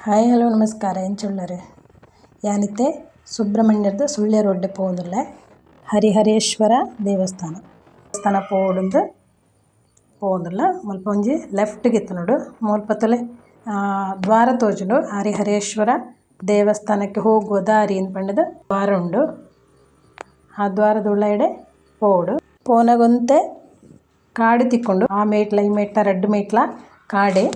Hi, hello, ನಮಸ್ಕಾರ. ಎಂಚ ಉಲ್ಲರ್? ಯಾನಿತ್ತೆ ಸುಬ್ರಹ್ಮಣ್ಯರ್ದ್ ಸುಳ್ಯ ರೋಡ್ ಪೋವೊಂದುಲ್ಲೆ. ಹರಿಹರೇಶ್ವರ ದೇವಸ್ಥಾನ. ದೇವಸ್ಥಾನ ಪೋವೊಡುಂದು ಪೋವೊಂದುಲ್ಲ. ಮುಲ್ಪ ಒಂಜಿ ಲೆಫ್ಟ್ ಗ್ ಎತ್ತೊನೊಡು. ಮುಲ್ಪ ತೂಲೆ ದ್ವಾರ ತೋಜುಂಡು. ಹರಿಹರೇಶ್ವರ ದೇವಸ್ಥಾನಕ್ಕೆ ಹೋಗುವ ದಾರಿ ಪಂಡ್‌ದ್ ದ್ವಾರ ಉಂಡು. ಆ ದ್ವಾರದ ಉಲಾಯಿಡೆ ಪೋವೊಡು. ಪೋನಗ ಒಂತೆ ಕಾಡ್ ತಿಕ್ಕುಂಡು. ಆ ಮೈಟ್ಲ ಈ ಮೈಟ್ಲ ರಡ್ಡ್ ಮೈಟ್ಲ ಕಾಡೇ.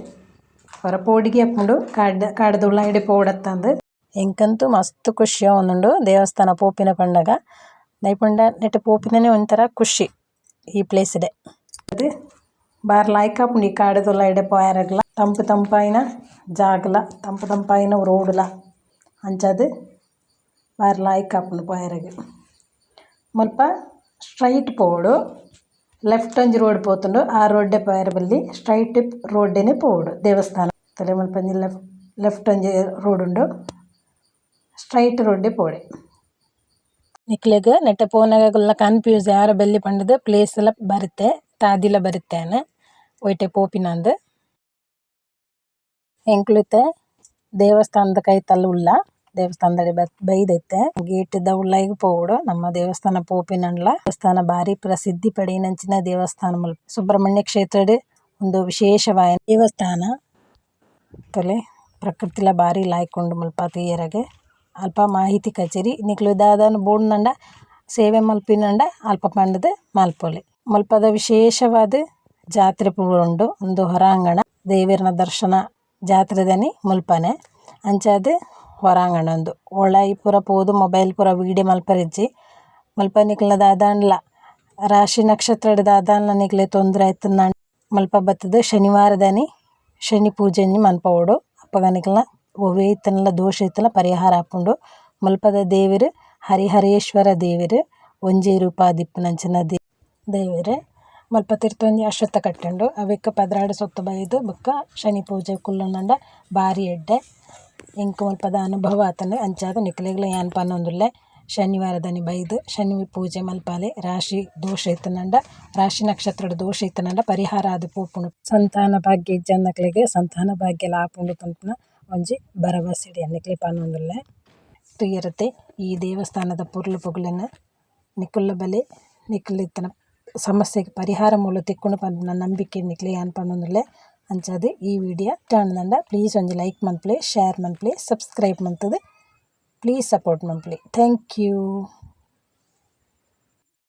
ಒರ ಪೋಡಿಗೆ ಆಪುಂಡು ಕಾಡ್ ಕಾಡ್‌ದ ಉಲಾಯಿಡೆ ಪೋವೊಡತ್ತಂದ್. ಎಂಕಂತೂ ಮಸ್ತ್ ಖುಷಿ ಆವೊಂದುಂಡು ದೇವಸ್ಥಾನ ಪೋಪಿನ ಪನ್ನಗ ದಾಯೆ ಪಂಡ ನೆಟೆ ಪೋಪಿನನೆ ಒಂತರ ಖುಷಿ ಈ ಪ್ಲೇಸ್ ಡೆ. ಬಾರಿ ಲಾಯ್ಕ್ ಆಪುಂಡು ಈ ಕಾಡ್‌ದ ಉಲಾಯಿಡೆ ಪೋಯೆರೆಗ್ಲ ತಂಪು ತಂಪಾಯಿನ ಜಾಗಲ ತಂಪು ತಂಪಾಯಿನ ರೋಡ್ ಲ ಅಂಚಾದ್ ಬಾರಿ ಲಾಯ್ಕ್ ಆಪುಂಡು ಪೋಯೆರೆಗ್. ಮುಲ್ಪ ಸ್ಟ್ರೈಟ್ ಪೋವೊಡು, ಲೆಫ್ಟ್ ಒಂಜಿ ರೋಡ್ ಪೋತುಂಡು, ಆ ರೋಡ್ ಡೆ ಪೋಯೆರೆ ಬಲ್ಲಿ, ಸ್ಟ್ರೈಟ್ ರೋಡ್ ಡೆನೆ ಪೋವೊಡು ದೇವಸ್ಥಾನ. ತೂಲೆ ಮುಲ್ಪ ಒಂಜಿ ಲೆಫ್ಟ್ ಲೆಫ್ಟ್ ಒಂಜಿ ರೋಡ್ ಉಂಡು, ಸ್ಟ್ರೈಟ್ ರೋಡ್ ಡೆ ಪೋವೊಡೆ. ನಿಕ್ಲೆಗ್ ನೆಟೆ ಪೋನಗ ಕನ್ಫ್ಯೂಸ್ ಆವೆರೆ ಬಲ್ಲಿ ಪಂಡ್‌ದ್ ಪ್ಲೇಸ್ ಲ ಬರೆತೆ, ತಾದಿಲ ಬರೆತೆ ಯಾನ್ ಒಯ್ಟೆ ಪೋಪಿನಂದ್. ಎಂಕುಲು ಇತ್ತೆ ದೇವಸ್ಥಾನದ ಕೈತಲ್ ಉಲ್ಲ. ದೇವಸ್ಥಾನದಡೆ ಬೈದ ಇತ್ತೆ. ಗೇಟ್ ದ ಉಲಾಯಿಗ್ ಪೋವೊಡು ನಮ ದೇವಸ್ಥಾನ ಪೋಪಿನಂಡಲ. ದೇವಸ್ಥಾನ ಬಾರಿ ಪ್ರಸಿದ್ಧಿ ಪಡೆಯಿನಂಚಿನ ದೇವಸ್ಥಾನ ಮುಲ್ಪ. ಸುಬ್ರಹ್ಮಣ್ಯ ಕ್ಷೇತ್ರಡ್ ಉಂದು ವಿಶೇಷವಾಯಿನ ದೇವಸ್ಥಾನ. ತೂಲೆ ಪ್ರಕೃತಿಲ ಬಾರಿ ಲಾಯ್ಕ್ ಉಂಡು ಮುಲ್ಪ ತೂಯೆರೆಗ್. ಅಲ್ಪ ಮಾಹಿತಿ ಕಚೇರಿ. ನಿಕುಲು ದಾದಾನ ಬೋಡುಂದುಂಡ ಸೇವೆ ಮನ್ಪಿನಂಡ ಅಲ್ಪ ಪಂಡ್‌ದ್ ಮನ್ಪೊಲಿ. ಮುಲ್ಪದ ವಿಶೇಷವಾದ್ ಜಾತ್ರೆ ಪೂರ ಉಂಡು. ಉಂದು ಹೊರಾಂಗಣ. ದೇವೆರ್ನ ದರ್ಶನ ಜಾತ್ರೆದಾನಿ ಮುಲ್ಪನೆ. ಅಂಚಾದ್ ಹೊರಾಂಗಣ ಉಂದು. ಉಲಾಯಿ ಪೂರ ಪೋದು ಮೊಬೈಲ್ ಪೂರ ವೀಡಿಯೊ ಮನ್ಪೆರೆ ಇಜ್ಜಿ. ಮುಲ್ಪ ನಿಕಲ್ನ ದಾದಾಂಡಲ ರಾಶಿ ನಕ್ಷತ್ರಡ್ ದಾದಾಂಡಲ ನಿಕ್ಲೆಗ್ ತೊಂದ್ರೆ ಇತ್ತ್ಂಡ ಮುಲ್ಪ ಬತ್ತ್‌ದ್ ಶನಿವಾರದಾನಿ ಶನಿ ಪೂಜೆನ್ ಮನ್ಪವೊಡು. ಅಪಗ ನಿಕಲ್ನ ಒವ್ವೆ ಇತ್ತ್ಂಡಲ ದೋಷ ಇತ್ತ್ಂಡ ಪರಿಹಾರ ಆಪುಂಡು. ಮುಲ್ಪದ ದೇವೆರ್ ಹರಿಹರೇಶ್ವರ ದೇವೆರ್. ಒಂಜೇ ರೂಪ ಆದಿಪ್ಪುನಂಚಿನ ದೇವೆರ್. ಮುಲ್ಪ ತಿರ್ತ್ ಒಂಜಿ ಅಶ್ವತ್ಥ ಕಟ್ಟೆ ಉಂಡು. ಅವೆಕ್ 12 ಸುತ್ತು ಬೈದ್ ಬೊಕ್ಕ ಶನಿ ಪೂಜೆ ಕುಲ್ಲುಂಡ ಬಾರಿ ಎಡ್ಡೆ. ಎಂಕ್ ಮುಲ್ಪದ ಅನುಭವ ಆತುಂಡು. ಅಂಚಾದ್ ನಿಕ್ಲೆಗ್ಲ ಯಾನ್ ಪನೊಂದುಲ್ಲೆ ಶನಿವಾರದಾನಿ ಬೈದ್ ಶನಿ ಪೂಜೆ ಮನ್ಪಾಲೆ. ರಾಶಿ ದೋಷ ಇತ್ತ್ಂಡ, ರಾಶಿ ನಕ್ಷತ್ರಡ್ ದೋಷ ಇತ್ತ್ಂಡ ಪರಿಹಾರ ಆದ್ ಪೋಪುಂಡು. ಸಂತಾನ ಭಾಗ್ಯ ಇಜ್ಜಾಂದಿನಕ್ಲೆಗ್ ಸಂತಾನ ಭಾಗ್ಯಲ ಆಪುಂಡು ಪನ್ಪುನ ಒಂಜಿ ಭರವಸೆಡ್ ಯಾನ್ ನಿಕ್ಲೆಗ್ ಪನೊಂದುಲ್ಲೆ. ತೂಯರತೆ ಈ ದೇವಸ್ಥಾನದ ಪೊರ್ಲು ಪೊಗ್ಲೆನ್. ನಿಕುಲ್ಲ ಬಲೆ ನಿಕುಲು ಇತ್ತಿನ ಸಮಸ್ಯೆಗ್ ಪರಿಹಾರ ಮೂಲು ತಿಕ್ಕುಂಡು ಪನ್ಪಿನ ನಂಬಿಕೆ ನಿಕ್ಲೆಗ್ ಯಾನ್ ಪನೊಂದುಲ್ಲೆ. ಅಂಚಾದ್ ಈ ವಿಡಿಯೋ ಇಷ್ಟ ಆಂಡ ಪ್ಲೀಸ್ ಒಂಜಿ ಲೈಕ್ ಮನ್ಪುಲೆ, ಶೇರ್ ಮನ್ಪುಲೆ, ಸಬ್ಸ್ಕ್ರೈಬ್ ಮಂತುದು ಪ್ಲೀಸ್ ಸಪೋರ್ಟ್ ಮನ್ಪುಲೆ. Thank you.